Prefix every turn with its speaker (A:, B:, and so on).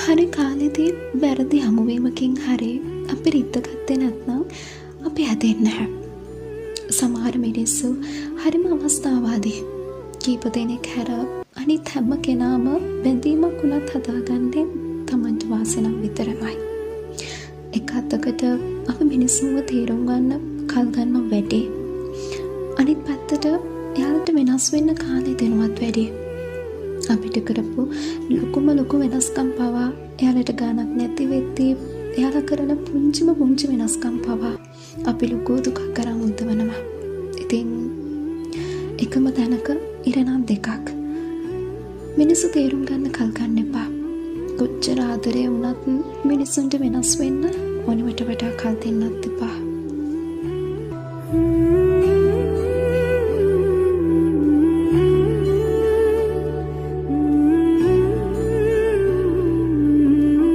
A: හරි කාලෙදී වැරදි හමුවීමකින් හරි අපි රිද්ද ගත්තේ නැත්නම් අපි හැදෙන්නේ නැහැ. සමහර මිනිස්සු හරිම අවස්ථාවාදී. කීප දෙනෙක් හැර අනිත් හැම කෙනාම බැඳීමක් වුණත් හදාගන්නේ තමන්ට වාසි නම් විතරමයි. එක අතකට අපි මිනිස්සුන්ව තේරුම් ගන්න කල් ගන්නවා වැඩි. අනිත් පැත්තට එයාලට වෙනස් වෙන්න කාලය දෙනවත් වැඩි. අපිට කරපු ලොකුම ලොකු වෙනස්කම් පවා එයාලට ගාණක් නැති වෙද්දී එයාලා කරන පුංචිම පුංචි වෙනස්කම් පවා අපි ලොකු දුකක් අරන් උද්දවනවා. ඉතින් එකම තැනක ඉරණම් දෙකක්. මිනිස්සු තේරුම් ගන්න කල් ගන්න එපා. කොච්චර ආදරය වුණත් මිනිස්සුන්ට වෙනස් වෙන්න ඕනවට වඩා කල් දෙන්නත් එපා.